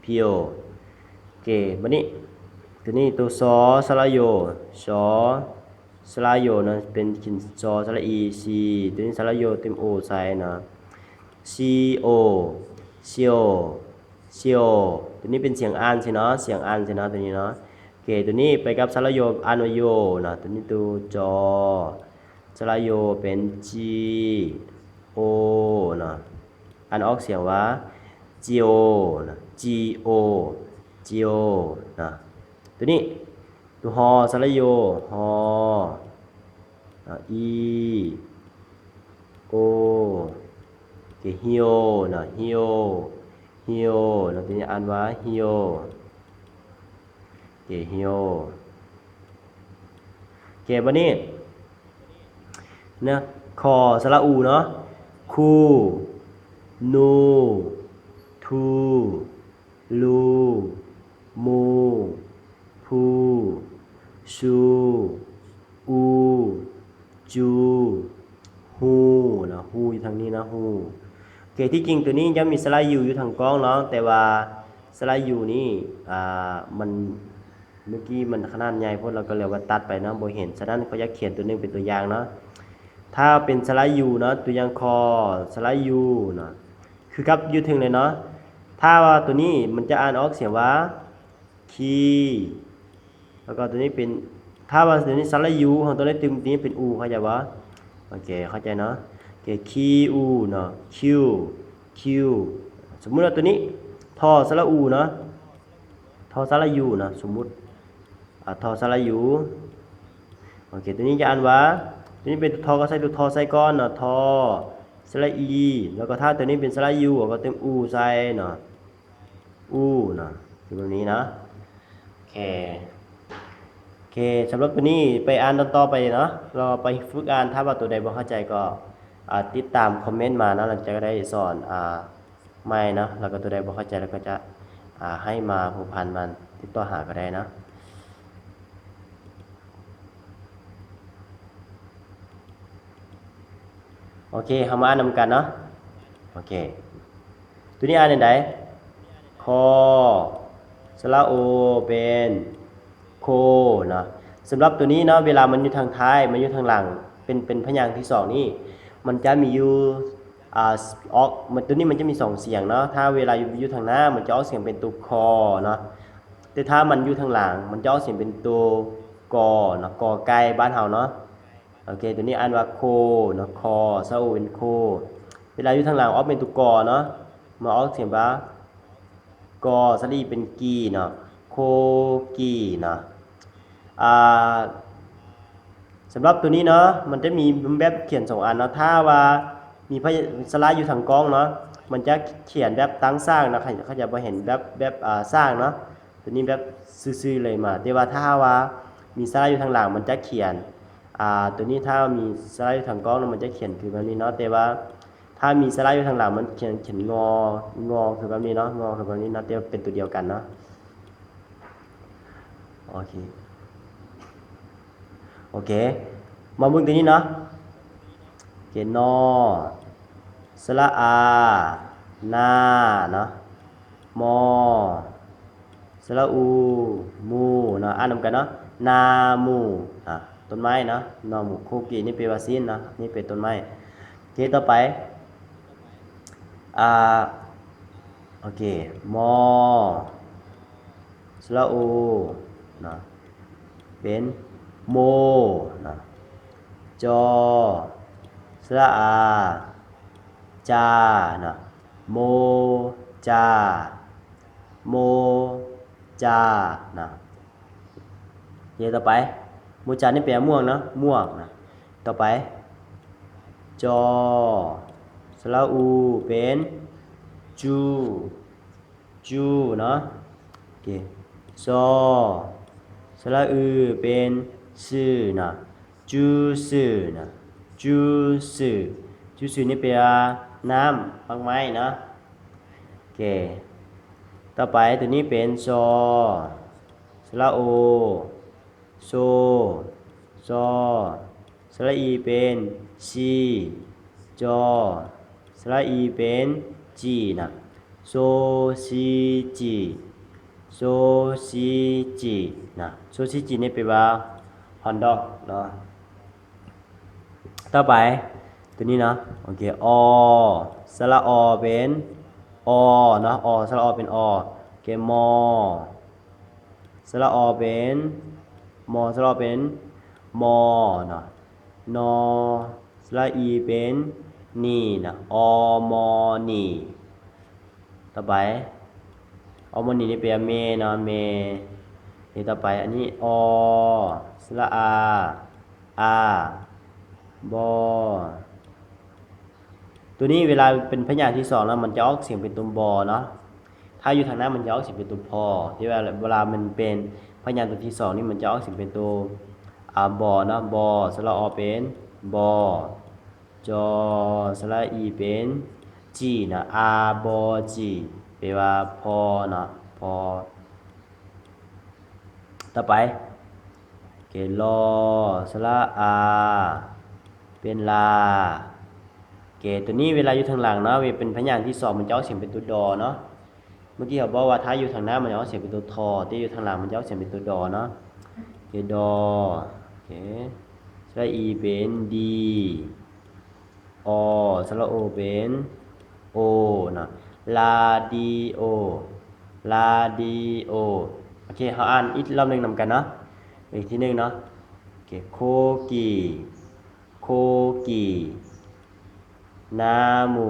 ພິໂອ ໂອເຄ ບາດນີ້ ຕົວນີ້ຕົວ ຊ ສະຫຼະ ໂຍ ຊ ສະຫຼະ ໂຍ ເນາະ ເປັນຂຽນ ຊ ສະຫຼະ ອີ ຊີ ຕົວນີ້ສະຫຼະ ໂຍ ເຕີມ ໂອ ໃສ່ເນາະ ຊີໂອ ໂຊ ໂຊ ໂຕນີ້ເປັນສຽງອ່ານຊິເນາະ ສຽງອ່ານຊິເນາະ ໂຕນີ້ເນາະ. ໂອເຄ ໂຕນີ້ໄປກັບສະຫຼະໂຢ ອ່ານວ່າໂຢເນາະ ໂຕນີ້ໂຕ ຈອ ສະຫຼະໂຢເປັນ ຈີ ໂອ ເນາະ ອ່ານອອກສຽງວ່າ ຈີໂອ ເນາະ ຈີໂອ ຈີໂອ ເນາະ. ໂຕນີ້ ໂຕ ຮ ສະຫຼະໂຢ ຮ ເນາະ ອີ ໂອ ໂອເຄ ຮິໂອ ເນາະ ຣິໂອ ຣິໂອ ເນາະ ໂຕນີ້ອ່ານວ່າ ຣິໂອ ໂອເຄ ຣິໂອ. ໂອເຄ ບາດນີ້ນະ ຄໍ ສະຫຼະອູເນາະ ຄູ ນູ ທູ ລູ ມູ ພູ ຊູ ອູ ຈູ ຮູເນາະ ຮູຢູ່ທາງນີ້ເນາະ ຮູ. ໂອເຄ ທີ່ຈິງໂຕນີ້ຈະມີສະຫຼະຢູຢູ່ທາງກ້ອງເນາະ ແຕ່ວ່າສະຫຼະຢູນີ້ ອ່າ ມັນ ເມື່ອກີ້ມັນຂະໜາດໃຫຍ່ໂພດ ລະກະເລີຍວ່າຕັດໄປເນາະ ບໍ່ເຫັນ. ສະນັ້ນ ເຂົາຢາກຂຽນໂຕໜຶ່ງເປັນຕົວຢ່າງເນາະ ຖ້າເປັນສະຫຼະຢູເນາະ ຕົວຢ່າງ ຄໍ ສະຫຼະຢູເນາະ ຄືກັບຢູ່ເທິງເລີຍເນາະ. ຖ້າວ່າໂຕນີ້ມັນຈະອ່ານອອກສຽງວ່າ ຄີ ລະກະໂຕນີ້ເປັນ ຖ້າວ່າໂຕນີ້ສະຫຼະຢູ ເຮົາຕ້ອງໄດ້ຕື່ມໂຕນີ້ເປັນອູ ເຂົ້າໃຈບໍ່? ໂອເຄ ເຂົ້າໃຈເນາະ. ໂອເຄ ຄີອູເນາະ ຄິວ ຄິວ. ສົມມຸດວ່າໂຕນີ້ ທໍ ສະຫຼະອູເນາະ ທໍ ສະຫຼະຢູເນາະ ສົມມຸດ ອາ ທໍ ສະຫຼະຢູ. ໂອເຄ ໂຕນີ້ຈະອ່ານວ່າ ໂຕນີ້ເປັນທໍ່ ກໍໃສ່ຕົວທໍໃສ່ກ່ອນເນາະ ທໍ ສະຫຼະອີ ລະກະຖ້າໂຕນີ້ເປັນສະຫຼະຢູ ເຮົາກໍເຕີມອູໃສ່ເນາະ ອູເນາະ ຄືແບບນີ້ເນາະ. ໂອເຄ ໂອເຄ ສຳລັບໂຕນີ້ໄປອ່ານຕອນຕໍ່ໄປເນາະ ລະໄປຝຶກອ່ານ. ຖ້າວ່າໂຕໃດບໍ່ເຂົ້າໃຈກໍ ອ່າ ຕິດຕາມຄອມເມັນມາເນາະ ຫຼັງຈາກໄດ້ສອນ ອ່າ ໃໝ່ເນາະ ລະກະໂຕໃດບໍ່ເຂົ້າໃຈ ລະກະຈະ ອ່າ ໃຫ້ມາພົວພັນ ມາຕິດຕໍ່ຫາກໍໄດ້ເນາະ. ໂອເຄ ເຮົາມາອ່ານນຳກັນເນາະ. ໂອເຄ ໂຕນີ້ອ່ານຈັ່ງໃດ? ຄໍ ສະຫຼະໂອ ເປັນ ໂຄເນາະ. ສຳລັບໂຕນີ້ເນາະ ເວລາມັນຢູ່ທາງທ້າຍ ມັນຢູ່ທາງຫຼັງ ເປັນ ເປັນພະຍາງທີສອງນີ້ ມັນຈະມີຢູ່ ອ່າ ອອກ ມັນ ໂຕນີ້ມັນຈະມີສອງສຽງເນາະ. ຖ້າເວລາຢູ່ ຢູ່ທາງໜ້າ ມັນຈະອອກສຽງເປັນໂຕ ຄໍ ເນາະ ແຕ່ຖ້າມັນຢູ່ທາງຫຼັງ ມັນຈະອອກສຽງເປັນໂຕ ກໍ ເນາະ ກໍໄກ່ບ້ານເຮົາເນາະ. ໂອເຄ ໂຕນີ້ອ່ານວ່າ ໂຄ ເນາະ ຄໍ ສະຫຼະໂອ ເປັນ ໂຄ. ເວລາຢູ່ທາງຫຼັງອອກເປັນໂຕ ກໍ ເນາະ ມາອອກສຽງວ່າ ກໍ ສະຫຼະອີ ເປັນ ກີ ເນາະ ໂຄກີເນາະ. ອ່າ ສຳລັບໂຕນີ້ເນາະ ມັນຈະມີແບບຂຽນສອງອັນເນາະ. ຖ້າວ່າມີພະ ສະຫຼະຢູ່ທາງກ້ອງເນາະ ມັນຈະຂຽນແບບຕັ້ງສາງເນາະ ເຂົາ ເຂົາຈະບໍ່ເຫັນແບບ ແບບ ອ່າ ສາງເນາະ ໂຕນີ້ແບບຊື່ໆເລີຍມາ. ແຕ່ວ່າຖ້າຫາກວ່າມີສະຫຼະຢູ່ທາງຫຼັງ ມັນຈະຂຽນ ອ່າ ໂຕນີ້ ຖ້າມີສະຫຼະຢູ່ທາງກ້ອງເນາະ ມັນຈະຂຽນຄືແບບນີ້ເນາະ ແຕ່ວ່າ ຖ້າມີສະຫຼະຢູ່ທາງຫຼັງ ມັນຂຽນ ຂຽນ ງ ງ ຄືແບບນີ້ເນາະ ງ ຄືແບບນີ້ເນາະ ແຕ່ວ່າເປັນຕົວດຽວກັນເນາະ. ໂອເຄ ໂອເຄ ມາເບິ່ງຕົວນີ້ເນາະ. ໂອເຄ ນໍ ສະຫຼະອາ ນາ ເນາະ ມໍ ສະຫຼະອູ ມູ ເນາະ ອ່ານນຳກັນເນາະ ນາໝູ່ ອ່າ ຕົ້ນໄມ້ເນາະ ໜໍ່ໝູ່. ໂຄກີນີ້ແປວ່າຊີ້ນເນາະ ນີ້ເປັນຕົ້ນໄມ້. ໂອເຄ ຕໍ່ໄປ ອ່າ ໂອເຄ ມໍ ສະຫຼະໂອ ເນາະ ເປັນ ໂມ ເນາະ ຈໍ ສະຫຼະອາ ຈາ ເນາະ ໂມຈາ ໂມຈານະ. ໂອເຄ ຕໍ່ໄປ ໂມຈານີ້ແປວ່າໝວກເນາະ ໝວກນະ. ຕໍ່ໄປ ຈໍ ສະຫຼະອູ ເປັນ ຈູ ຈູເນາະ. ໂອເຄ ຊໍ ສະຫຼະອື່ ເປັນ ຊື່ເນາະ. ຈູຊື່ນະ ຈູຊື່ ຈູຊື່ນີ້ແປວ່າ ນ້ຳ ໝາກໄມ້ເນາະ. ໂອເຄ ຕໍ່ໄປໂຕນີ້ເປັນ ຊໍ ສະຫຼະໂອ ໂຊ ຊໍ ສະຫຼະອີເປັນ ຊີ ຈໍ ສະຫຼະອີເປັນ ຈີນະ ໂຊຊີຈີ ໂຊຊີຈີນະ. ໂຊຊີຈີນີ້ແປວ່າ ຮອດດອກເນາະ. ຕໍ່ໄປ ໂຕນີ້ເນາະ. ໂອເຄ ອໍ ສະຫຼະ ອໍ ເປັນ อ เนาะ อ สระออ เป็น อ โอเค มอ สระออ เป็น มอ สระออ เป็น มอ เนาะ นอ สระอี เป็น นี เนาะ อ มอ นี ต่อไป อ มอ นี นี่แปลว่าแม่เนาะ แม่ นี่ต่อไป อันนี้ อ สระอา อา บอ ตัวนี้เวลาเป็นพยางค์ที่สองแล้ว มันจะออกเสียงเป็นตัว บอ เนาะ ถ้าอยู่ทางหน้ามันจะออกเสียงเป็นตัว พอ ที่ว่าเวลามันเป็นพยางค์ตัวที่สองนี่ มันจะออกเสียงเป็นตัว อา บอ เนาะ บอ สระออ เป็น บอ จอ สระอี เป็น จี เนาะ อา บอ จี แปลว่า พอ เนาะ พอ ต่อไป โอเค ลอ สระอา เป็น ลา โอเค ตัวนี้เวลาอยู่ทางหลังเนาะ เวลาเป็นพยางค์ที่สอง มันจะออกเสียงเป็นตัว ดอ เนาะ เมื่อกี้เขาบอกว่าถ้าอยู่ทางหน้ามันจะออกเสียงเป็นตัว ทอ แต่อยู่ทางหลังมันจะออกเสียงเป็นตัว ดอ เนาะ โอเค ดอ โอเค สระอี เป็น ดี อ สระโอ เป็น โอ เนาะ ลาดีโอ ลาดีโอ โอเค เฮาอ่านอีกรอบหนึ่งนำกันเนาะ อีกทีหนึ่งเนาะ โอเค โคกิ โคกิ นามู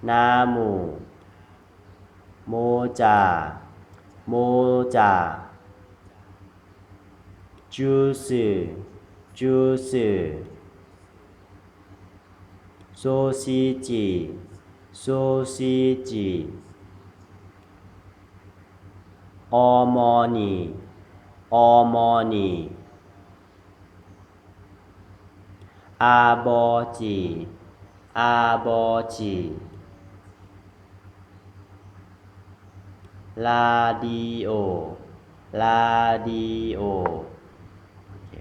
นามู โมจา โมจา จูซື ຈູຊື ໂຊຊີຈິ ໂຊຊີຈິ ອໍມໍນີ ອໍມໍນີ ອາບໍຈິ ອາບໍຈິ ລາດີໂອ ລາດີໂອ ໂອເຄ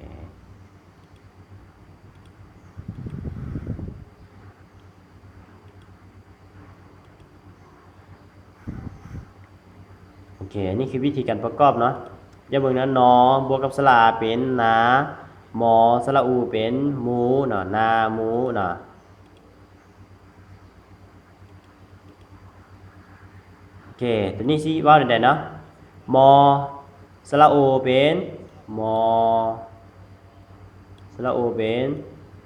ໂອເຄ ອັນນີ້ຄືວິທີການປະກອບເນາະ ຢ່າເບິ່ງນະ ນ ບວກກັບສະຫຼະອາ ເປັນ ນາ ມໍ ສະຫຼະອູ ເປັນ ມູ ເນາະ ນາມູເນາະ. ໂອເຄ ຕົວນີ້ຊິເວົ້າແນວໃດເນາະ ມໍ ສະຫຼະໂອ ເປັນ ມໍ ສະຫຼະໂອ ເປັນ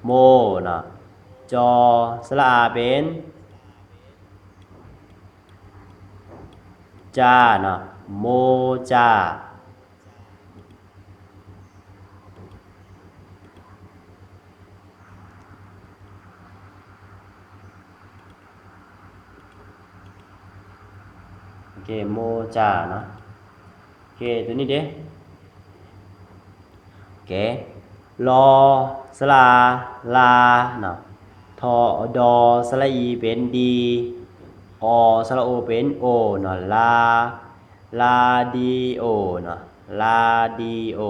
ໂມ ເນາະ ຈໍ ສະຫຼະອາ ເປັນ ຈາ ເນາະ ໂມຈາ. ໂອເຄ ໂມຈາເນາະ ໂອເຄ ຕົວນີ້ເດ ໂອເຄ ລໍ ສະຫຼາ ລາ ເນາະ ທໍ ດໍ ສະຫຼະອີ ເປັນ ດີ ອໍ ສະຫຼະໂອ ເປັນ ໂອ ເນາະ ລາ ລາດີໂອເນາະ ລາດີໂອ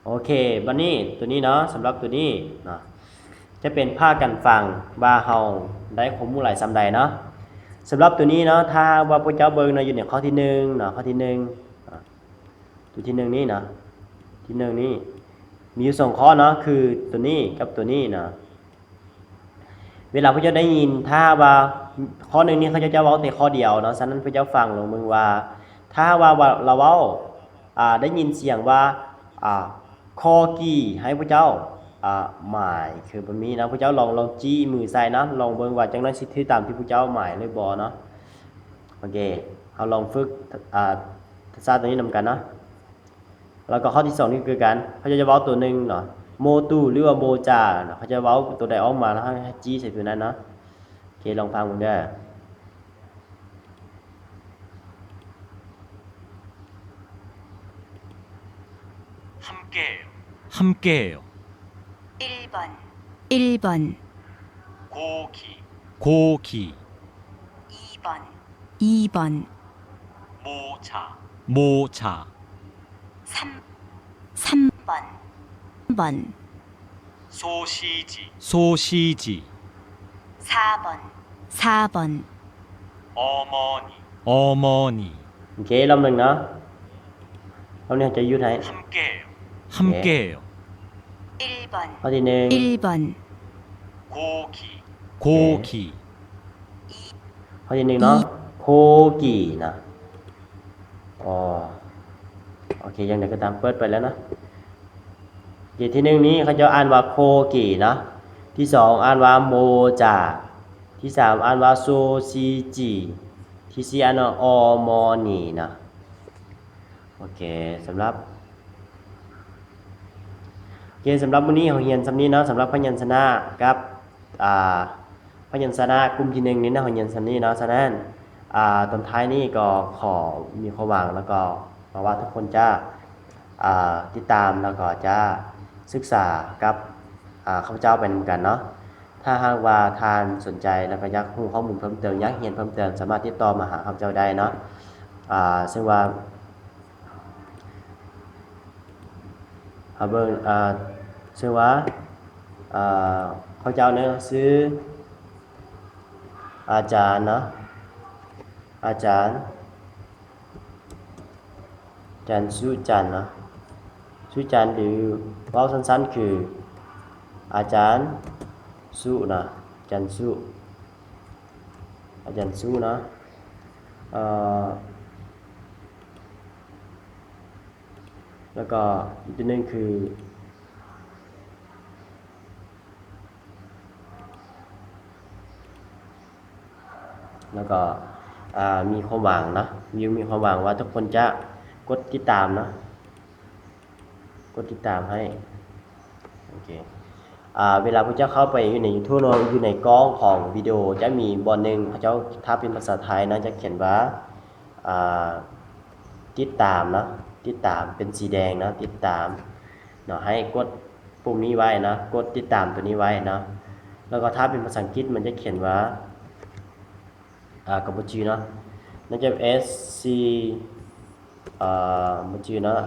ໂອເຄ ບັດນີ້ຕົວນີ້ເນາະ ສຳລັບຕົວນີ້ເນາະ ຈະເປັນພາກການຟັງວ່າເຮົາໄດ້ຄວາມຮູ້ຫຼາຍສ່ຳໃດເນາະ ສຳລັບຕົວນີ້ເນາະ ຖ້າຫາກວ່າພວກເຈົ້າເບິ່ງເນາະ ຢູ່ໃນຂໍ້ທີໜຶ່ງເນາະ ຂໍ້ທີໜຶ່ງເນາະ ຕົວທີໜຶ່ງນີ້ເນາະ ທີໜຶ່ງນີ້ ມີຢູ່ສອງຂໍ້ເນາະ ຄືຕົວນີ້ກັບຕົວນີ້ເນາະ. ເວລາພວກເຈົ້າໄດ້ຍິນ ຖ້າຫາກວ່າຂໍ້ໜຶ່ງນີ້ເຂົາເຈົ້າຈະເວົ້າແຕ່ຂໍ້ດຽວເນາະ ສະນັ້ນພວກເຈົ້າຟັງລົງເບິ່ງວ່າ ຖ້າຫາກວ່າ ວ່າລາວເວົ້າ ອ່າ ໄດ້ຍິນສຽງວ່າ ອ່າ ຄໍກີ ໃຫ້ພວກເຈົ້າ ອ່າ ໝາຍຄືແບບນີ້ເນາະ ພວກເຈົ້າລອງ ລອງຈີ້ມືໃສ່ເນາະ ລອງເບິ່ງວ່າຈັກໜ້ອຍຊິຖືກຕາມທີ່ພວກເຈົ້າໝາຍຫຼືບໍ່ເນາະ. ໂອເຄ ເຮົາລອງຝຶກ ອ່າ ທັກສະຕົວນີ້ນຳກັນເນາະ. ແລ້ວກໍຂໍ້ທີສອງນີ້ຄືກັນ ເຂົາເຈົ້າຈະເວົ້າຕົວໜຶ່ງເນາະ ໂມຕູ ຫຼືວ່າ ໂມຈາເນາະ ເຂົາຈະເວົ້າຕົວໃດອອກມາ ແລ້ວເຮົາໃຫ້ຈີ້ໃສ່ຕົວນັ້ນເນາະ. ໂອເຄ ລອງຟັງເບິ່ງເດີ. 함께해요. 함께해요. 일 번. 일 번. 고기. 고기. 이 번. 이 번. 모자. 모자. 삼, 삼 번. 번. 소시지. 소시지. 사 번. 사 번. 어머니. 어머니. ໂອເຄ ລອບໜຶ່ງເນາະ ລອບນີ້ເຮົາຈະຢຸດໃຫ້ 함께해요. 함께해요. 일 번. ຂໍ້ທີໜຶ່ງ 일 번. 고기. 고기. 이 ຂໍ້ທີໜຶ່ງເນາະ ໂຄກີເນາະ. ອໍ ໂອເຄ ຢ່າງໃດກໍຕາມ ເປີດໄປແລ້ວເນາະ. ໂອເຄ ທີໜຶ່ງນີ້ເຂົາເຈົ້າອ່ານວ່າໂຄກີເນາະ, ທີສອງອ່ານວ່າໂມຈາ, ທີສາມອ່ານວ່າໂຊຊີຈີ, ທີສີ່ອ່ານວ່າອໍມໍນີເນາະ. ໂອເຄ ສຳລັບ ໂອເຄ ສຳລັບມື້ນີ້ເຮົາຮຽນສ່ຳນີ້ເນາະ, ສຳລັບພະຍັນຊະນະກັບ ອ່າ ພະຍັນຊະນະກຸ່ມທີໜຶ່ງນີ້ເນາະ ເຮົາຮຽນສ່ຳນີ້ເນາະ. ສະນັ້ນ ອ່າ ຕອນທ້າຍນີ້ກໍຂໍມີຄວາມຫວັງ ແລ້ວກໍຫວັງວ່າທຸກຄົນຈະ ອ່າ ຕິດຕາມ ແລ້ວກໍຈະສຶກສາກັບ ອ່າ ຂ້າພະເຈົ້າໄປນຳກັນເນາະ. ຖ້າຫາກວ່າທ່ານສົນໃຈ ແລ້ວກໍຢາກຮູ້ຂໍ້ມູນເພີ່ມເຕີມ, ຢາກຮຽນເພີ່ມເຕີມ, ສາມາດຕິດຕໍ່ມາຫາຂ້າພະເຈົ້າໄດ້ເນາະ. ອ່າ ເຊິ່ງວ່າ ເຮົາເບິ່ງ ອ່າ ຊື່ວ່າ ອ່າ ເຂົາເຈົ້າເນາະ ຊື່ອາຈານເນາະ ອາຈານ ຈັນສຸຈັນເນາະ ສຸຈັນ ຫຼື ເວົ້າສັ້ນໆ ຄື ອາຈານສຸເນາະ ຈັນສຸ ອາຈານສຸເນາະ ເອີ ແລ້ວກໍອີກຕົວໜຶ່ງຄື ແລ້ວກໍ ອ່າ ມີຄວາມຫວັງເນາະ ມີ ມີຄວາມຫວັງວ່າທຸກຄົນຈະກົດຕິດຕາມເນາະ ກົດຕິດຕາມໃຫ້ ໂອເຄ ອ່າ ເວລາພວກເຈົ້າເຂົ້າໄປຢູ່ໃນ YouTube ເນາະ ຢູ່ໃນກ້ອງຂອງວິດີໂອ ຈະມີບ່ອນໜຶ່ງ ເຂົາເຈົ້າ ຖ້າເປັນພາສາໄທນະ ຈະຂຽນວ່າ ອ່າ ຕິດຕາມເນາະ ຕິດຕາມ ເປັນສີແດງເນາະ ຕິດຕາມເນາະ ໃຫ້ກົດປຸ່ມນີ້ໄວ້ເນາະ ກົດຕິດຕາມຕົວນີ້ໄວ້ເນາະ. ແລ້ວກໍຖ້າເປັນພາສາອັງກິດ ມັນຈະຂຽນວ່າ ອ່າ ກໍບໍ່ຈື່ເນາະ ໜ້າຈະ ເອສ ຊີ ອ່າ ບໍ່ຈື່ເນາະ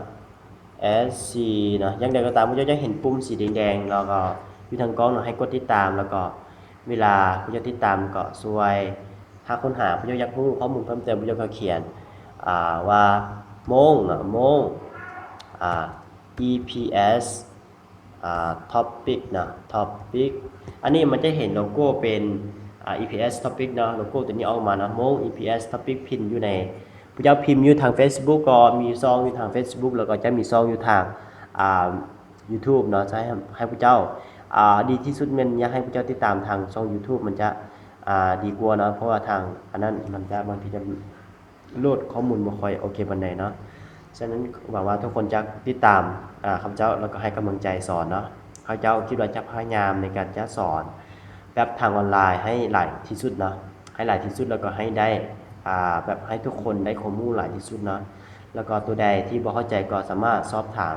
ເອສ ຊີ ເນາະ. ຢ່າງໃດກໍຕາມ ພວກເຈົ້າຈະເຫັນປຸ່ມສີແດງໆ ແລ້ວກໍຢູ່ທາງກ້ອງເນາະ ໃຫ້ກົດຕິດຕາມ ແລ້ວກໍເວລາພວກເຈົ້າຕິດຕາມກໍຊ່ວຍ ຖ້າຄົ້ນຫາ ພວກເຈົ້າຢາກຮູ້ຂໍ້ມູນເພີ່ມເຕີມ ພວກເຈົ້າກໍຂຽນ ອ່າ ວ່າໂມງເນາະ ໂມງ ອ່າ ອີພີເອສ ອ່າ ທອບປິກເນາະ ທອບປິກ ອັນນີ້ມັນຈະເຫັນໂລໂກ້ເປັນ ອ່າ ອີພີເອສ ທອບປິກເນາະ ໂລໂກ້ຕົວນີ້ອອກມາເນາະ ໂມງ ອີພີເອສ ທອບປິກ ພິມຢູ່ໃນ ພວກເຈົ້າພິມຢູ່ທາງເຟສບຸກ ກໍມີຊ່ອງຢູ່ທາງເຟສບຸກ ແລ້ວກໍຈະມີຊ່ອງຢູ່ທາງ ອ່າ ຢູທູບເນາະ ຈະໃຫ້ ໃຫ້ພວກເຈົ້າ ອ່າ ດີທີ່ສຸດແມ່ນຢາກໃຫ້ພວກເຈົ້າຕິດຕາມທາງຊ່ອງຢູທູບ ມັນຈະ ອ່າ ດີກວ່າເນາະ ເພາະວ່າທາງອັນນັ້ນມັນຈະ ບາງທີຈະໂຫຼດຂໍ້ມູນບໍ່ຄ່ອຍໂອເຄປານໃດເນາະ. ສະນັ້ນຫວັງວ່າທຸກຄົນຈະຕິດຕາມ ອ່າ ຂ້າພະເຈົ້າ ແລ້ວກໍໃຫ້ກຳລັງໃຈສອນເນາະ. ຂ້າພະເຈົ້າຄິດວ່າຈະພະຍາຍາມໃນການຈະສອນແບບທາງອອນລາຍໃຫ້ຫຼາຍທີ່ສຸດເນາະ ໃຫ້ຫຼາຍທີ່ສຸດ ແລ້ວກໍໃຫ້ໄດ້ ອ່າ ແບບໃຫ້ທຸກຄົນໄດ້ຄວາມຮູ້ຫຼາຍທີ່ສຸດເນາະ. ແລ້ວກໍຕົວໃດທີ່ບໍ່ເຂົ້າໃຈກໍສາມາດສອບຖາມ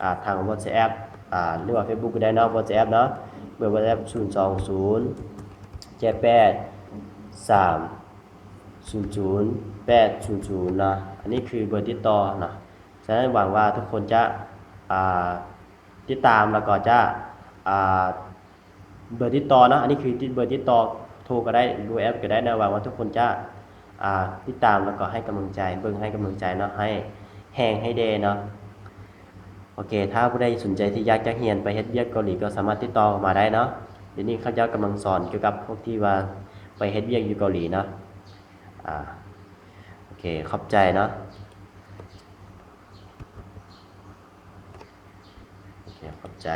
ອ່າ ທາງ WhatsApp ອ່າ ຫຼືວ່າ Facebook ກໍໄດ້ເນາະ WhatsApp ເນາະ ເບີ WhatsApp ສູນສອງສູນ ເຈັດແປດສາມ ສູນສູນແປດສູນສູນເນາະ ອັນນີ້ຄືເບີຕິດຕໍ່ເນາະ. ສະນັ້ນຫວັງວ່າທຸກຄົນຈະ ອ່າ ຕິດຕາມ ແລ້ວກໍຈະ ອ່າ ເບີຕິດຕໍ່ເນາະ ອັນນີ້ຄືຕິດ ເບີຕິດຕໍ່ ໂທກໍໄດ້ ເບີແອັບກໍໄດ້ເນາະ. ຫວັງວ່າທຸກຄົນຈະ ອ່າ ຕິດຕາມ ແລ້ວກໍໃຫ້ກຳລັງໃຈ ເບິ່ງໃຫ້ກຳລັງໃຈເນາະ ໃຫ້ແຮງໃຫ້ແດ່ເນາະ. ໂອເຄ ຖ້າຜູ້ໃດສົນໃຈທີ່ຢາກຈະຮຽນໄປເຮັດວຽກເກົາຫຼີ ກໍສາມາດຕິດຕໍ່ເຂົ້າມາໄດ້ເນາະ. ດຽວນີ້ເຂົາເຈົ້າກຳລັງສອນກ່ຽວກັບພວກທີ່ວ່າໄປເຮັດວຽກຢູ່ເກົາຫຼີເນາະ. ອ່າ ໂອເຄ ຂອບໃຈເນາະ. ໂອເຄ ຂອບໃຈ.